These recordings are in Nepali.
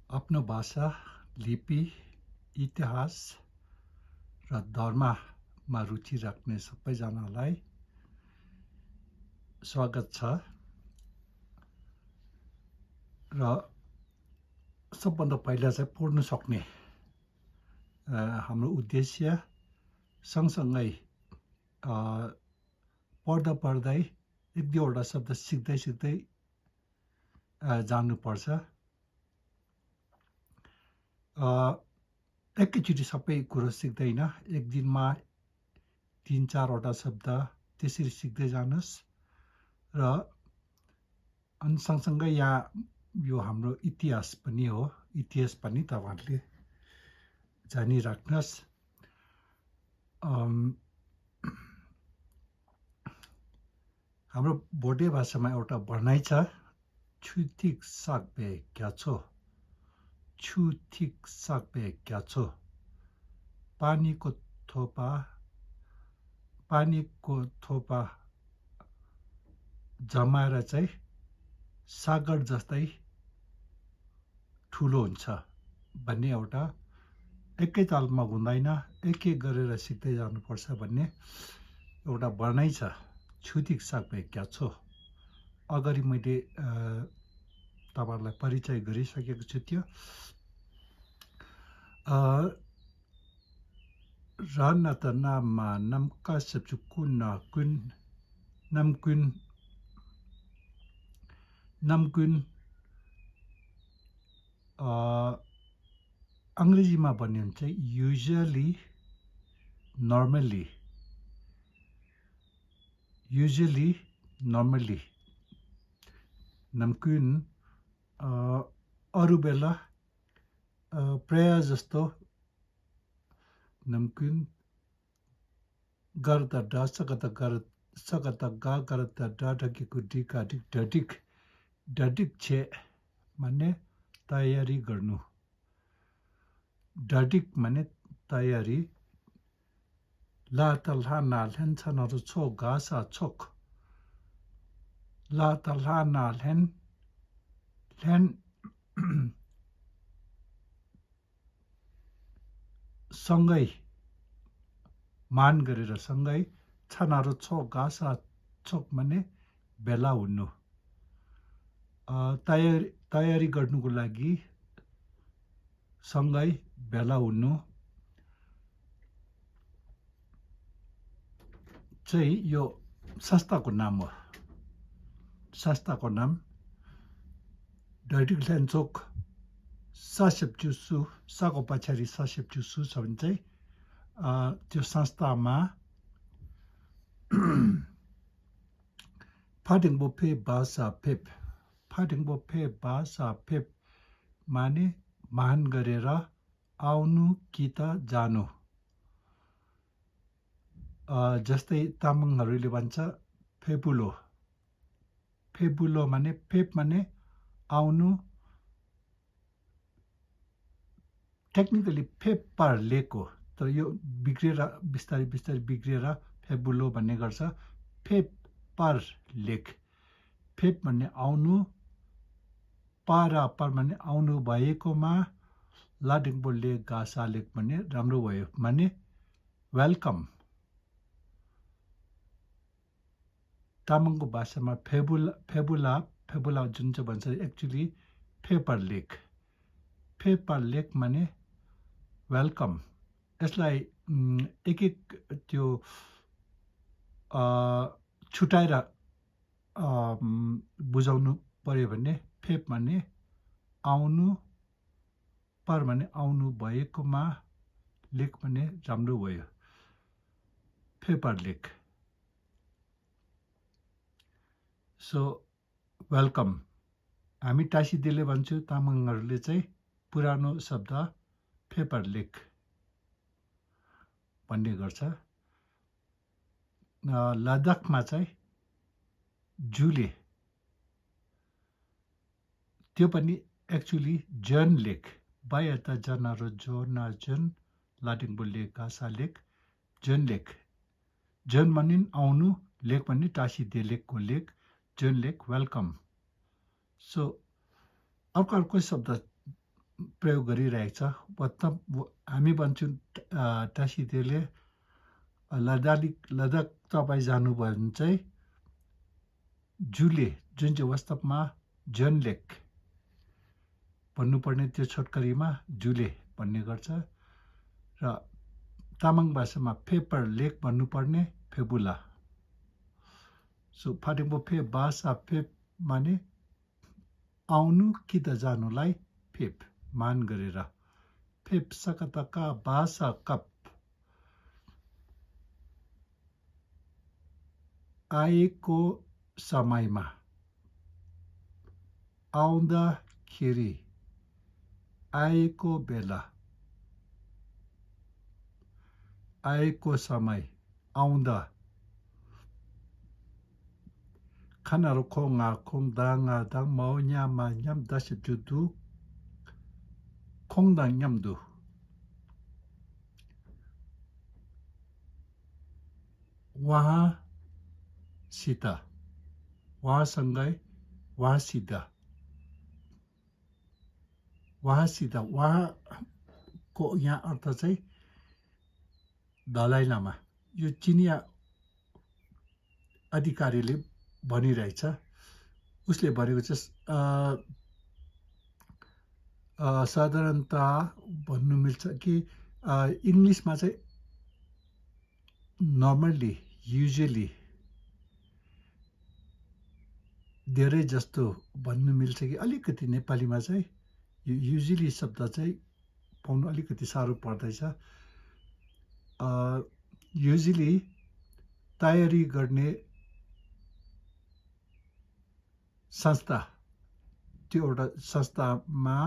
आफ्नो भाषा, लिपि, इतिहास र धर्ममा रुचि राख्ने सबैजनालाई स्वागत छ र सबभन्दा पहिला चाहिँ पढ्न सक्ने हाम्रो उद्देश्य सँगसँगै पढ्दा पढ्दै एक दुईवटा शब्द सिक्दै सिक्दै जानुपर्छ। एकैचोटि सबै कुरो सिक्दैन, एक दिनमा 3-4वटा शब्द त्यसरी सिक्दै जानुहोस् र अनि सँगसँगै यहाँ यो हाम्रो इतिहास पनि हो, इतिहास पनि तपाईँहरूले जानिराख्नुहोस्। हाम्रो भोटे भाषामा एउटा भनाइ छ, छुथिक साक्बे क्या छो, छुथिक साक्बे क्या छो। पानीको थोपा जमाएर चाहिँ सागर जस्तै ठुलो हुन्छ भन्ने एउटा एकै तालमा हुँदैन, एक एक गरेर सिक्दै जानुपर्छ भन्ने एउटा भनाइ छ। छुथिक साक्बे क्या छो। अगाडि मैले तपाईँहरूलाई परिचय गरिसकेको छु। त्यो Ranata nama namka sepsukuna kun namkun अङ्ग्रेजीमा भन्यो भने चाहिँ युजली नर्मली नमकुन अरू बेला प्राय जस्तो नमकुन गर्दा डा सकता गा गर्दा डा ढकेको डिका डिक डडिक छे माने तयारी गर्नु, डडिक माने तयारी। ला तल्हा नाल्हेन छनहरू छो गासा छोक, ला तल्हा नाल्हेन ल्यान सँगै मान गरेर सँगै, छनहरू छो गासा छोक माने भेला हुनु, तयारी गर्नुको लागि सँगै भेला हुनु चाहिँ यो संस्थाको नाम हो। संस्थाको नाम डडिक ल्यान्चोक सासेप्चुसु, साको पछाडि सासेप्चुसु छ भने चाहिँ त्यो संस्थामा फाटिङबोफे बासा फेप माने महान गरेर आउनु कि त जानु। जस्तै तामाङहरूले भन्छ फेबुलो माने फेप माने आउनु, टेक्निकली फेप पर लेक हो, तर यो बिग्रिएर बिस्तारै बिग्रिएर फेबुलो भन्ने गर्छ। फेप पर लेक, फेप भन्ने आउनु, पर भन्ने आउनु भएकोमा, लाडिङबो लेक गासा लेक भन्ने राम्रो भयो माने वेलकम। तामाङको भाषामा फेबुला जुन चाहिँ भन्छ एक्चुअली फेपर लेक माने वेलकम। यसलाई एक त्यो छुटाएर बुझाउनु पर्यो भने फेप माने आउनु, पर माने आउनु भएकोमा, लेक माने राम्रो भयो, फेपर लेक। सो वेलकम हामी टाँसिदिले भन्छौँ, तामाङहरूले चाहिँ पुरानो शब्द फेपर लेक भन्ने गर्छ। लद्दाखमा चाहिँ जुले, त्यो पनि एक्चुअली जन लेक, बायता जनहरू जन लाडिङबो लेक गासा लेक, जन लेक। जन भने आउनु, लेक भने टाँसिदे लेकको लेक, जन लेक वेलकम। सो अर्को शब्द प्रयोग गरिरहेको छ। मतलब हामी भन्छौँ टासीदेले लद्दाख तपाईँ जानुभयो भने चाहिँ जुले जुन चाहिँ वास्तवमा जनलेक भन्नुपर्ने त्यो छोटकरीमा जुले भन्ने गर्छ र तामाङ भाषामा फेपर लेक भन्नुपर्ने फेबुला। सो फाटेको फे भाषा फेप माने आउनु कि त जानुलाई फेप मान गरेर फेप सकतका भाषा कप आएको समयमा आउँदाखेरि आएको बेला आएको समय आउँदा खानाहरू खोङा खोङ दाङा दाङ माउ न्यामा न्याम दस जुदु खोङदाङ न्यामदु उहाँसित उहाँसँगै उहाँसित उहाँको यहाँ अर्थ चाहिँ दलाई लामा। यो चिनिया अधिकारीले भनिरहेछ। उसले भनेको चाहिँ साधारणतः भन्नु मिल्छ कि इङ्ग्लिसमा चाहिँ नर्मल्ली युजली धेरै जस्तो भन्नु मिल्छ कि अलिकति नेपालीमा चाहिँ यो युजली शब्द चाहिँ पाउनु अलिकति साह्रो पर्दैछ। युजली तयारी गर्ने संस्था त्यो एउटा संस्थामा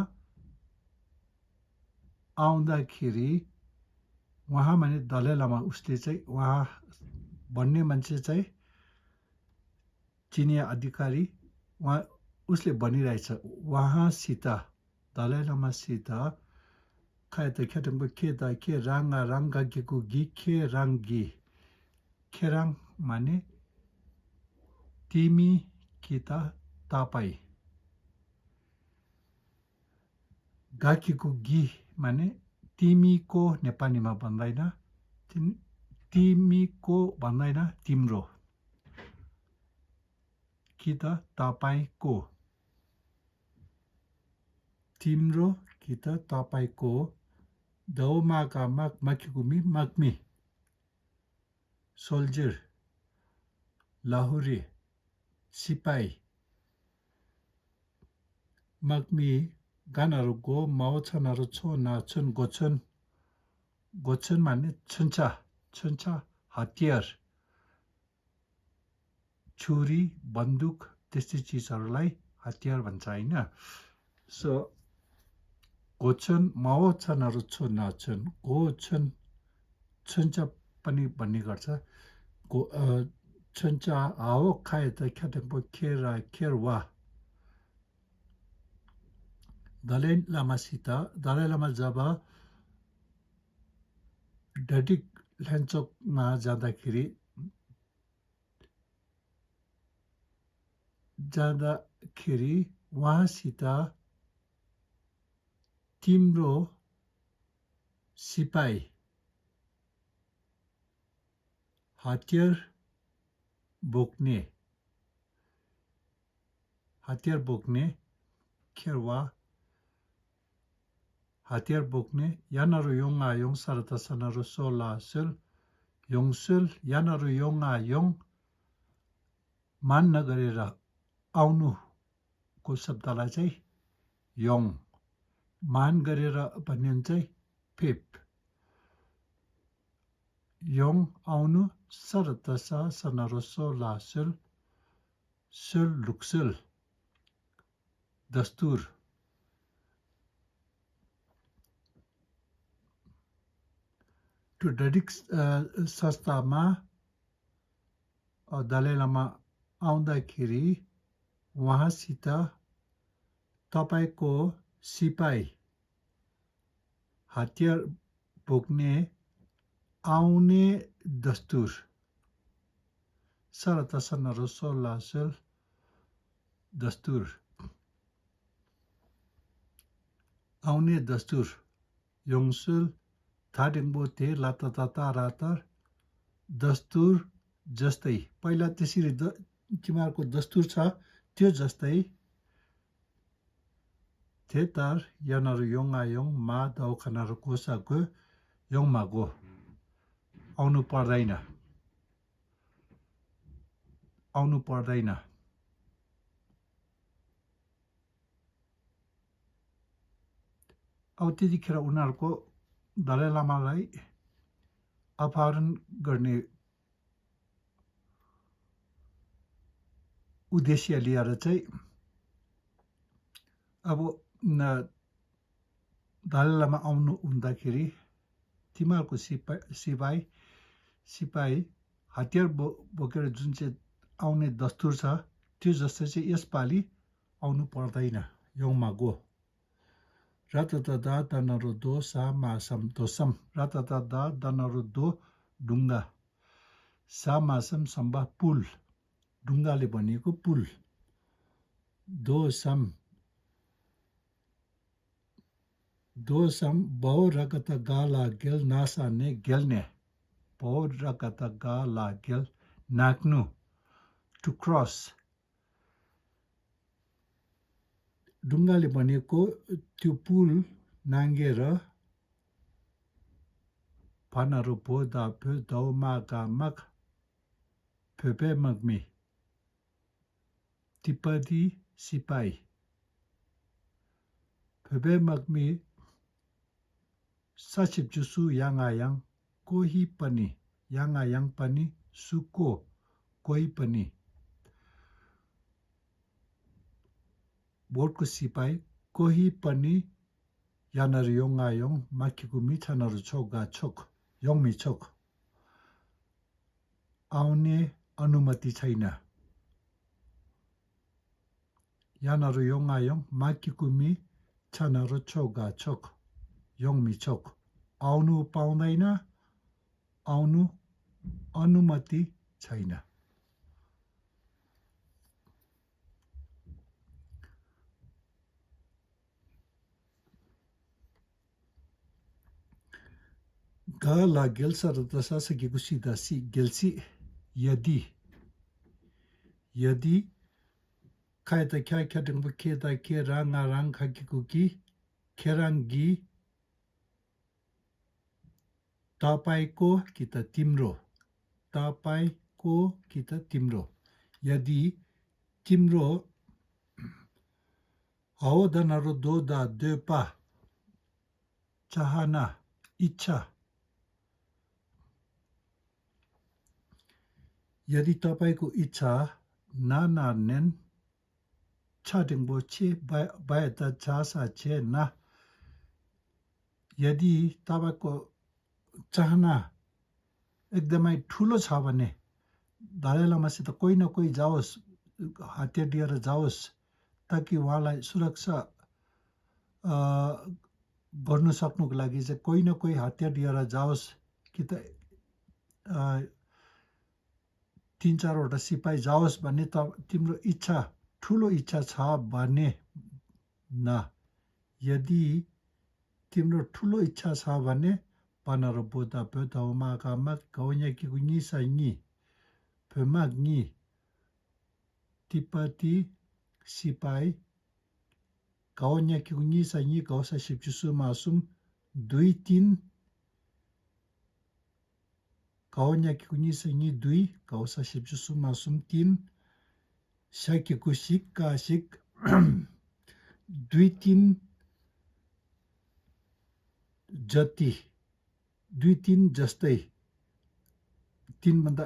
आउँदाखेरि उहाँ भने दलाई लामा उसले चाहिँ उहाँ भन्ने मान्छे चाहिँ चिनिया अधिकारी उसले भनिरहेछ उहाँसित दलाई लामासित खायत खेटङको खेदा खे राङ्गा राङ्गा गेको गी खे राङ्गी खेराङ माने तिमी कि त तपाईँ गाकीको गी माने तिमीको नेपालीमा भन्दैन तिमीको भन्दैन तिम्रो कि त तपाईँको तिम्रो कि त तपाईँको दौमाका माग माखिगुमी माग्मी सोल्जर लाहुरे सिपाही माग्मी गानाहरू गो माओ छनहरू छो नाछुन गोछुन गोछुन माने छुन्छ हतियार छुरी बन्दुक त्यस्तै चिजहरूलाई हतियार भन्छ होइन। सो गोछुन माओ छनहरू छो नाछुन गोछुन छुन्छ पनि भन्ने गर्छ। छुन्छ हाओ खाए त ख्याटङ्पो खेरवा दलाई लामा जब डडिक ल्यान्चोकमा जाँदाखेरि उहाँसित तिम्रो सिपाही हतियार बोक्ने खेरवा हतियार बोक्ने यानहरू योङ आयोङ सरत सनहरू सोला योङसुल यानहरू योङ आयोङ मान नगरेर आउनुको शब्दलाई चाहिँ योङ मान गरेर भन्ने हुन्छ फेप योङ आउनु सरत सनहरू सोला सुल लुक्सुल दस्तुर त्यो डडिक संस्थामा दलाई लामा आउँदाखेरि उहाँसित तपाईँको सिपाही हतियार बोक्ने आउने दस्तुर सरत सनहरू सोला सुल दस्तुर आउने दस्तुर योङसुल थाडेङ्बो थे लाताताता रातर दस्तुर जस्तै पहिला त्यसरी तिमीहरूको दस्तुर छ त्यो जस्तै थेतार यानारू योङ आयोङ मा दवाखानाहरू कोसाको योङ मागो आउनु पर्दैन अब त्यतिखेर उनीहरूको दलाई लामालाई अपहरण गर्ने उद्देश्य लिएर चाहिँ अब दलाई लामा आउनु हुँदाखेरि तिमीहरूको सिपाही हतियार बोकेर जुन चाहिँ आउने दस्तुर छ त्यो जस्तै चाहिँ यसपालि आउनु पर्दैन योङमा गो राततदा दनरो दो सा मासम दोसम राततदा दनरो दो ढुङ्गा सा मासम सम्बा पुल ढुङ्गाले बनिएको पुल दोसम बहु रगत गाला गेल नासाने गेल्ने बहु रगत गाला गेल नाक्नु टु क्रस ढुङ्गाले बनिएको त्यो पुल नाङ्गेर फनहरू भो दा फे दौ मागा मग फेपे मगमी तिब्बती सिपाही फेपे मगमी सचिप जुसु याङ कोही पनि याङ पनि सुको कोही पनि बोटको सिपाही कोही पनि यानर योङ आयोङ माखीको मिठानहरू छोगा छोक योङ मिछोक आउने अनुमति छैन यानर योङ आयोङ माखीको मिठानहरू छोगा छोक योङ मिछोक आउनु पाउँदैन आउनु अनुमति छैन Gala gelsar dasasa gigusi dasi gelsi yadi kaita kya kyating buketa ke ranga rang hakikuki kerangi तपाईको कि त तिम्रो यदि तिम्रो हवदनहरू दोदा देपा चाहना इच्छा यदि तपाईको इच्छा नानार्नेन छाटिङबो छे बायता चासा छे ना यदि तपाईको चाहना एकदमै ठुलो छ भने दलाई लामासित कोही न कोही जाओस् हतियार लिएर जाओस् ताकि उहाँलाई सुरक्षा गर्नु सक्नुको लागि चाहिँ कोही न कोही हतियार लिएर जाओस् कि त 3-4 वटा सिपाही जाओस् भन्ने तिम्रो इच्छा ठुलो इच्छा छ भने न यदि तिम्रो ठुलो इच्छा छ भने पनर बोदा पेदाउमा कामा गौन्या कि गुनी साइनी फेमाग्नी तिब्बती सिपाही गौन्या कि गुनी साइनी गौसा सिप्चुसु मासुम 2-3 गौन्या कि गुनी साइनी 2 गौसा सिप्चुसु मासुम 3 शाकी कुशिक काशिक 2-3 जति 2-3 जस्तै 3 भन्दा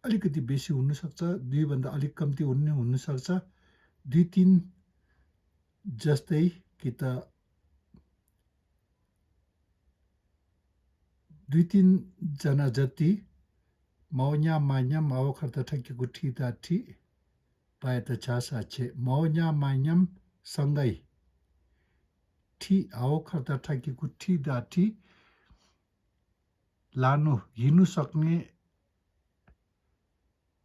अलिकति बेसी हुन सक्छ 2 भन्दा अलिक कम्ती हुन सक्छ 2-3 जस्तै कि त 2-3 जना जति मौन्या मान्यम आवखर्ता ठक्केको ठिदाठी पाए त छासा छे मौन्या मान्यम सँगै ठी आवखर्ता ठक्केको ठिदाठी लानु हिँड्नु सक्ने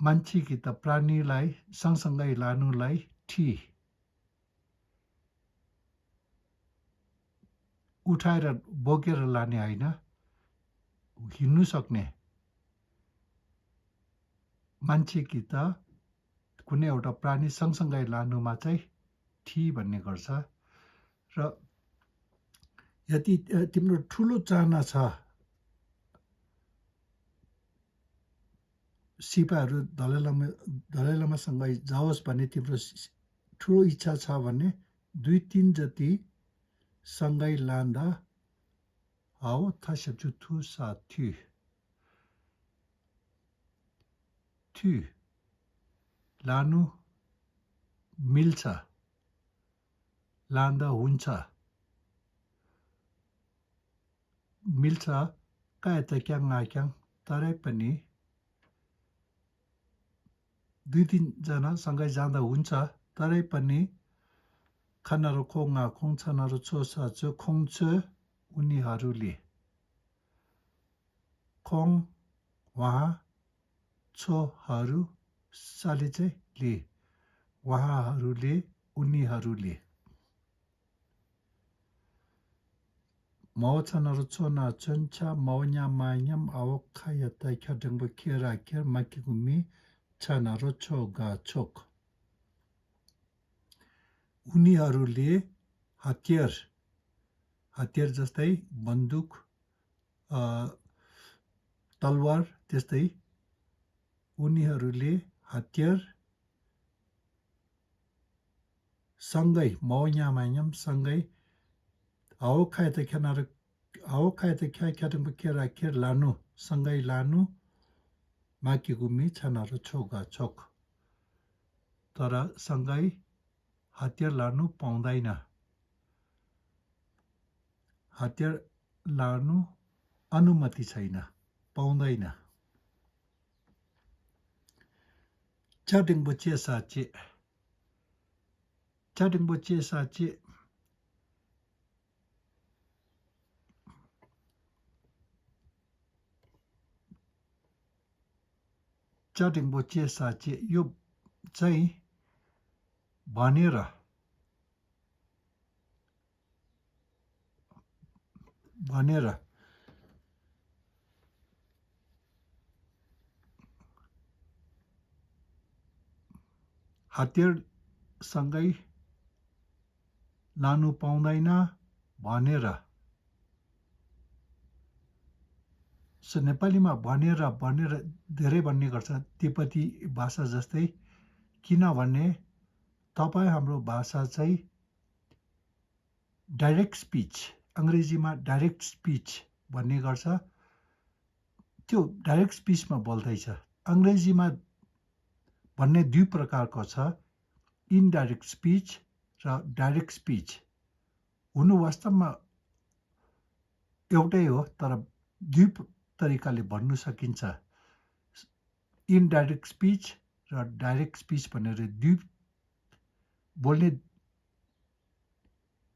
मान्छे कि त प्राणीलाई सँगसँगै लानुलाई ठी उठाएर बोकेर लाने होइन, हिँड्नु सक्ने मान्छे कि त कुनै एउटा प्राणी सँगसँगै लानुमा चाहिँ ठी भन्ने गर्छ। र यदि तिम्रो ठुलो चाहना छ सिपाहरू दलाई लामासँग जाओस् भन्ने तिम्रो ठुलो इच्छा छ भने 2-3 जति सँगै लाँदा हाउ थासेप्चु थु सा थु लानु मिल्छ, लाँदा हुन्छ, मिल्छ काय त क्याङ आक्याङ, तरै पनि 2-3 जना सँगै जाँदा हुन्छ, तरै पनि खानारो खोङा खोङ छनारो छोसा छो खोङ छ उनीहरूले खोङ वहाँ छोहरू साले चाहिँ ले वहाँहरूले उनीहरूले माओछनारो छोना चन्चा माओन्या मान्याम आवखायता ख्याडङ्बो खेरा खेर माकिगुमी छनारो छोगा छोक उनीहरूले हतियार जस्तै बन्दुक तलवार त्यस्तै उनीहरूले हतियार सँगै माओन्यामान्याम सँगै आवखायता ख्याडङ्बो खेरा खेर लानु सँगै लानु माकिगुमी छनारो छोगा छोक, तर सँगै हतियार लानु पाउँदैन, हतियार लानु अनुमति छैन, पाउँदैन। चाडिङबो चेसाचे चाडिङबो चेसाचे चाडिङबो चेसाचे यो चाहिँ भनेर हतियार सँगै लानु पाउँदैन भनेर सो नेपालीमा भनेर धेरै भन्ने गर्छ तिब्बती भाषा जस्तै, किनभने तपाईँ हाम्रो भाषा चाहिँ डाइरेक्ट स्पिच, अङ्ग्रेजीमा डाइरेक्ट स्पिच भन्ने गर्छ, त्यो डाइरेक्ट स्पिचमा बोल्दैछ। अङ्ग्रेजीमा भन्ने 2 प्रकारको छ, इनडाइरेक्ट स्पिच र डाइरेक्ट स्पिच। हुनु वास्तवमा एउटै हो, तर 2 तरिकाले भन्नु सकिन्छ। इनडाइरेक्ट स्पिच र डाइरेक्ट स्पिच भनेर 2 बोल्ने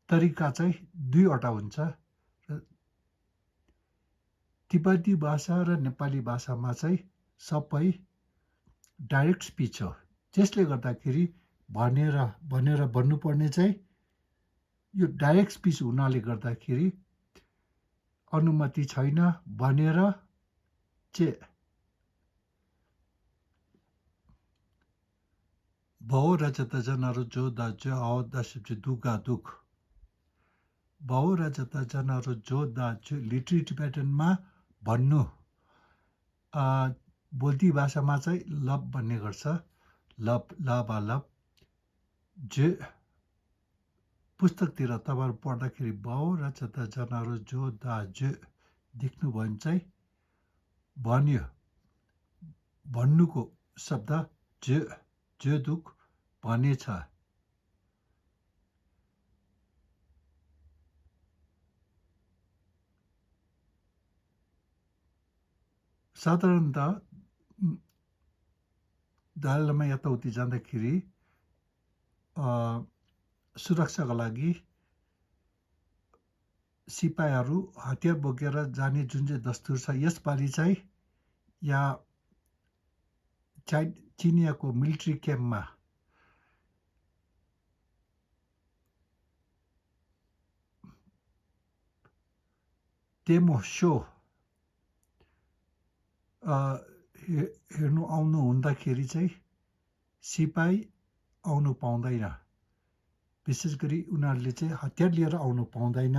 तरिका चाहिँ 2 वटा हुन्छ। र तिब्बती भाषा र नेपाली भाषामा चाहिँ सबै डाइरेक्ट स्पिच हो, त्यसले गर्दाखेरि भनेर भन्नुपर्ने चाहिँ यो डाइरेक्ट स्पिच हुनाले गर्दाखेरि अनुमति छैन भनेर भाउ रजता जनारो जो दाजु आओ दशब्द दुगा दुख भाउ रजता जनारो जो दाजु लिटरी टिबेटनमा भन्नु, बोल्ती भाषामा चाहिँ लब भन्ने गर्छ, लब लाबा लब। जे पुस्तकतिर तपाईँहरू पढ्दाखेरि भाउ रजता जनारो जो दाजु देख्नुभयो भने चाहिँ भन्यो, भन्नुको शब्द जे दुख भनेछ। साधारणतः दलाई लामा यताउति जाँदाखेरि सुरक्षाको लागि सिपाहीहरू हतियार बोकेर जाने जुन चाहिँ दस्तुर छ, यसपालि चाहिँ यहाँ चिनियाको मिलिट्री क्याम्पमा डेमो सो हेर्नु आउनु हुँदाखेरि चाहिँ सिपाही आउनु पाउँदैन। विशेष गरी उनीहरूले चाहिँ हतियार लिएर आउनु पाउँदैन।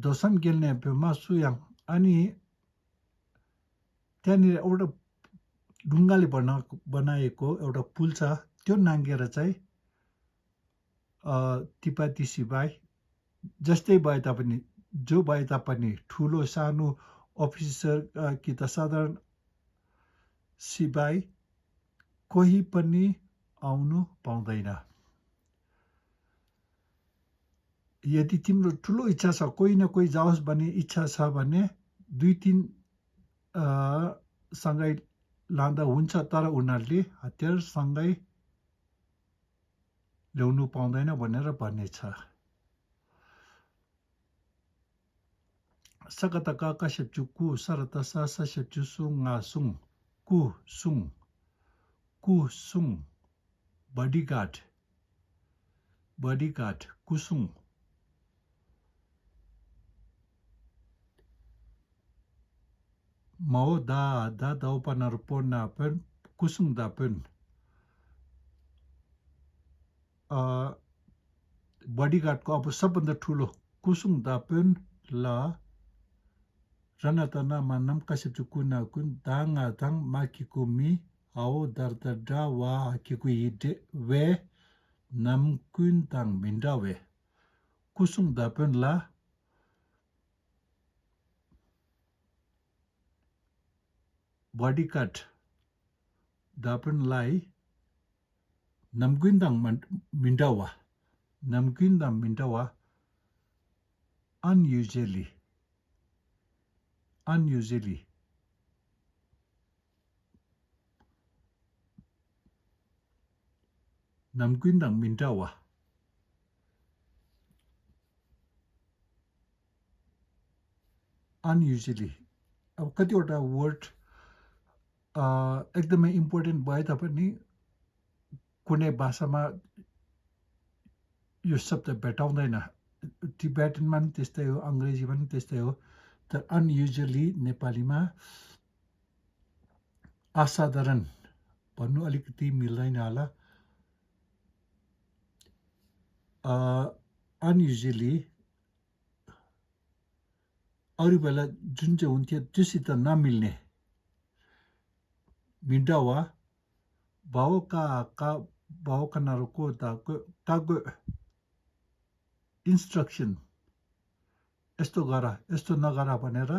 दोसम गेल्ने बेमा सुयाङ अनि त्यहाँनिर एउटा ढुङ्गाले बनाएको एउटा पुल छ, त्यो नाङ्गेर चाहिँ तिब्बती सिपाही जस्तै भए तापनि, जो भए तापनि, ठुलो सानो अफिसर कि त साधारण सिपाही कोही पनि आउनु पाउँदैन। यदि तिम्रो ठुलो इच्छा छ, कोही न कोही जाओस् भन्ने इच्छा छ भने 2-3 सँगै लाँदा हुन्छ, तर उनीहरूले हतियार सँगै ल्याउनु पाउँदैन भनेर भन्नेछ। सकतका कसेप्चु कु सरतसा ससेप्चु सुङा सुङ कु सुङ बडीगार्ड कुसुङ mau da dau panarpona pen kusung da pen bodyguard को अब सबभन्दा ठुलो कुसुङ दापेन ला रनातना मानम कसेप्चु कुना कुन दाङा दाङ माकिको मी आओ दर्दडा वा हाकिको हिडे वे नम कुन दाङ मिन्डा वे कुसुङ दापेन ला बडीगार्ड दापेन लाई नमगुइन्दाङ मिन्डावा unusually नमगुइन्दाङ मिन्डावा unusually अब कतिवटा वर्ड एकदमै इम्पोर्टेन्ट भए तापनि कुनै भाषामा यो शब्द भेटाउँदैन। टिबेटनमा पनि त्यस्तै हो, अङ्ग्रेजीमा पनि त्यस्तै हो। तर अनयुजुअली नेपालीमा असाधारण भन्नु अलिकति मिल्दैन होला। अनयुजुअली अरू बेला जुन चाहिँ हुन्थ्यो त्योसित नमिल्ने मिन्डावा भावकनाहरूको कागो इन्स्ट्रक्सन यस्तो गर यस्तो नगर भनेर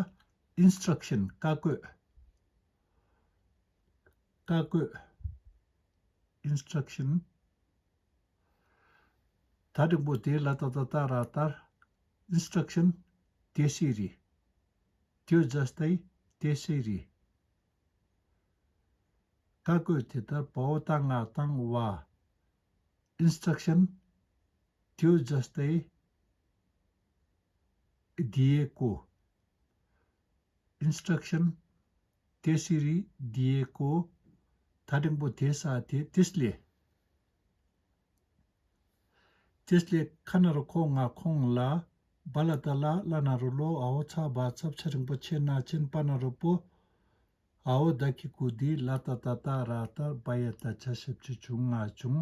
इन्स्ट्रक्सन कागो इन्स्ट्रक्सन थाडुबोते लततता रातार इन्स्ट्रक्सन त्यसरी त्यो जस्तै त्यसरी कागो थिएता पाउताङ आताङ वा इन्स्ट्रक्सन त्यो जस्तै दिएको इन्स्ट्रक्सन त्यसरी दिएको थाडिङबो थिए त्यसले खानारो खोङा खोङला बालातला लानारुलो आओ छ बाछप छरिङबो छेना छेन पानारोपो आओ दाकी कुदी लाता ताता राता बायता छसेप्चु चुङा चुङ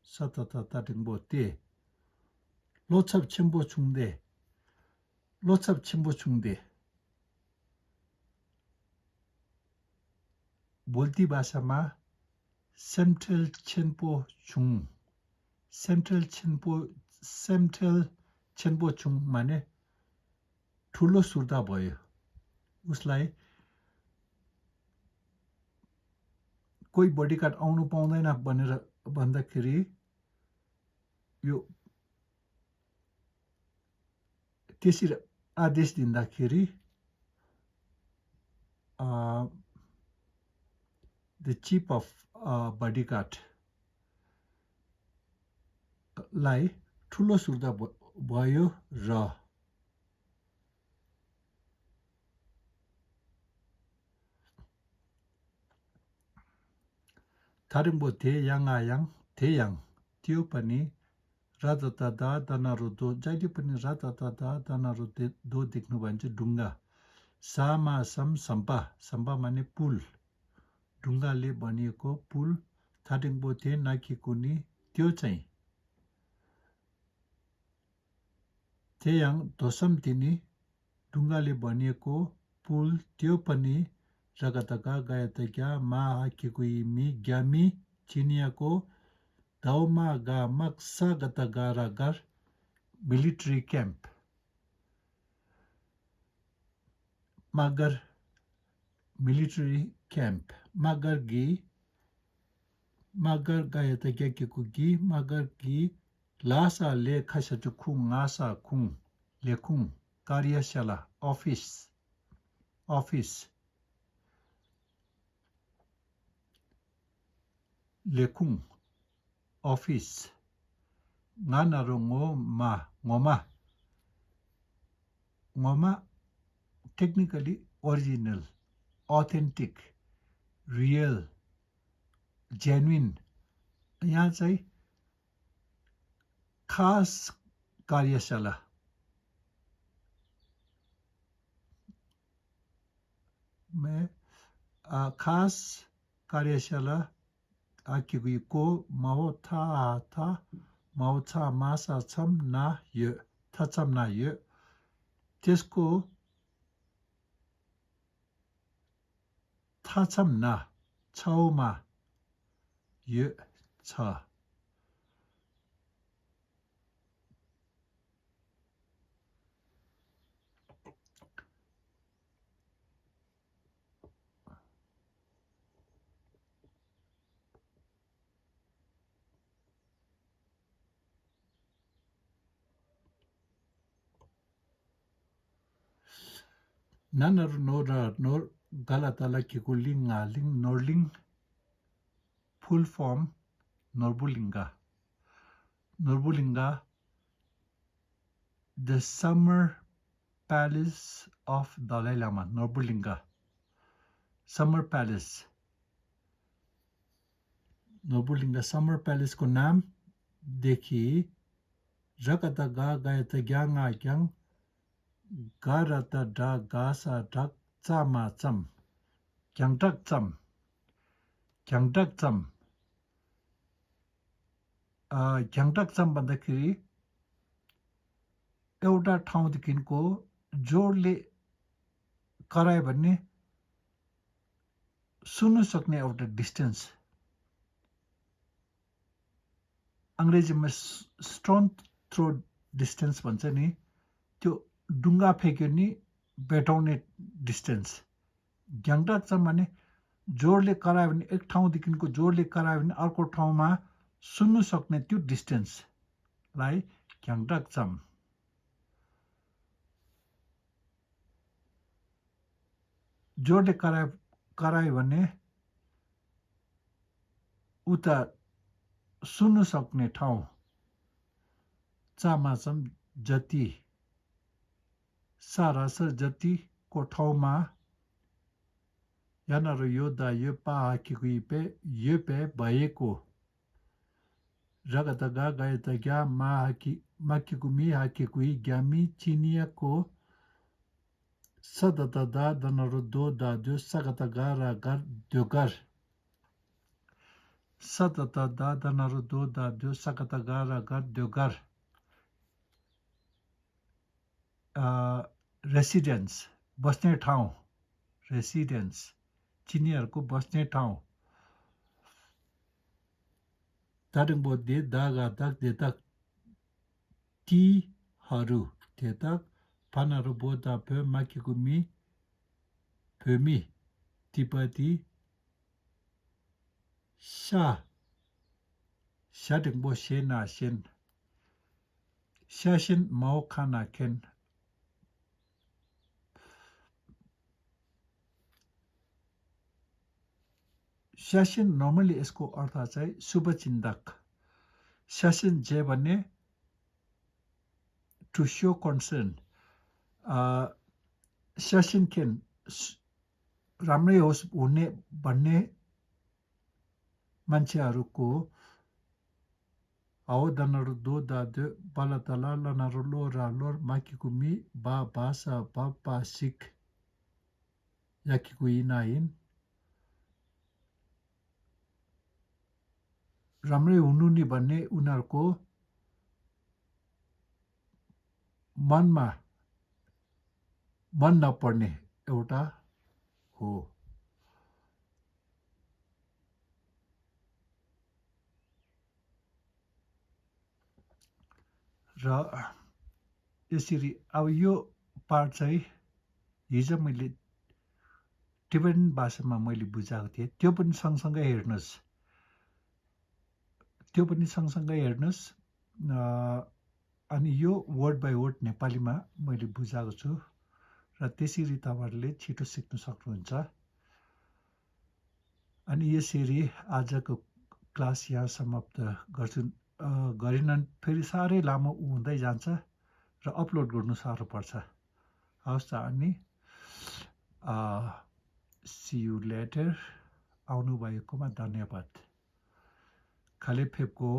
सतता टिङबो ते लोछप छिम्बो छुङदे बोल्ती भाषामा सेन्ट्रल छेन्पो छुङ माने ठुलो सुर्ता भयो। उसलाई कोही बडीगार्ड आउनु पाउँदैन भनेर भन्दाखेरि यो त्यसरी आदेश दिँदाखेरि द चिफ अफ बडीगार्ड लाई ठुलो सुर्ता भयो र थारिङबो थे याङ आयाङ थे याङ त्यो पनि रातता दानाहरू दो जहिले पनि रातता दानाहरू दो देख्नु भयो भने चाहिँ ढुङ्गा सामा सम्पा सम्पा माने पुल ढुङ्गाले बनिएको पुल थाटिङबोथे नाकिकुनी त्यो चाहिँ त्ययाङ धोसम तिनी ढुङ्गाले बनिएको पुल त्यो पनि रगतका गायतका मा हाकिकुइमी ग्यामी चिनियाको दाउमा गा मक्सा गतगारागर मिलिट्री क्याम्प मागर मिलिट्री क्याम्प मागर गायतका किकुगी मागर गी लासा ले खसचु खुङ ngasa खुङ लेखुङ कार्यशाला अफिस लेखुङ office nganaru ngoma technically original authentic real genuine यहाँ चाहिँ खास कार्यशाला में खास कार्यशाला आकिको माउथा मासा छम ना यो थचम ना यो त्यसको थचम ना छौमा यो छ Nanaru nor galatala kikulinga ling norling full form norbulinga the summer palace of Dalai Lama norbulinga summer palace को नाम देखि रकता गा गायता ग्याङा ग्याङ गारता डा गासा ढक चामा चम ग्याङटक चम भन्दाखेरि एउटा ठाउँदेखिको जोडले करायो भने सुन्न सक्ने एउटा डिस्टेन्स अंग्रेजीमा स्टोन थ्रो डिस्टेन्स भन्छ नि त्यो डुङ्गा फेक्यो नि बेटाउने डिस्टेन्स ग्याङटक चम भने जोडले करायो भने एक ठाउँदेखिको जोडले करायो भने अर्को ठाउँमा सुन्न सक्ने त्यो डिस्टेन्सलाई ग्याङटक चम जोडले करायो भने उता सुन्न सक्ने ठाउँ चामाचम जति सारासर जतिको ठाउँमा यानारो योदा यो पाहाकिकुइपे यो पे भएको रगतगा गायतगा माकिकुमी हाकिकुइ ग्यामी चिनियाको सदतदा दनरो दो दाद्यो सगतगा रागर द्योगर सततदा दनरो दो दाद्यो सगतगा रागर द्योगर रेसिडेन्स बस्ने ठाउँ रेसिडेन्स चिनियाहरूको बस्ने ठाउँ ताडुङबोधे दागा दाग देतक तीहरू देतक फानाहरू बोधा फे माकिकुमी फेमी तिब्बती शाडुङबो सेना सेन शासन माओ खाना खेन शासन नर्मली यसको अर्थ चाहिँ शुभचिन्तक शासन जे भन्ने टु सो कन्सर्न शासन खेन राम्रै होस् हुने भन्ने मान्छेहरूको Ao danaro do da de balatala lanaro lora lor makikumi ba basa ba pasik yakiku inain राम्रै हुनु नि भन्ने उनीहरूको मनमा मन नपर्ने एउटा हो। र यसरी अब यो पार्ट चाहिँ हिजो मैले टिबेटन भाषामा मैले बुझाएको थिएँ, त्यो पनि सँगसँगै हेर्नुहोस्। अनि यो वर्ड बाई वर्ड नेपालीमा मैले बुझाएको छु र त्यसरी तपाईँहरूले छिटो सिक्न सक्नुहुन्छ। अनि यसरी आजको क्लास यहाँ समाप्त गर्छु। गरेनन् फेरि साह्रै लामो हुँदै जान्छ र अपलोड गर्नु साह्रो पर्छ। हवस् त अनि सी यु लेटर। आउनुभएकोमा धन्यवाद। खाले फेपको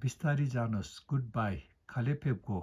बिस्तारी जानुहोस्। Good by. खाले फेपको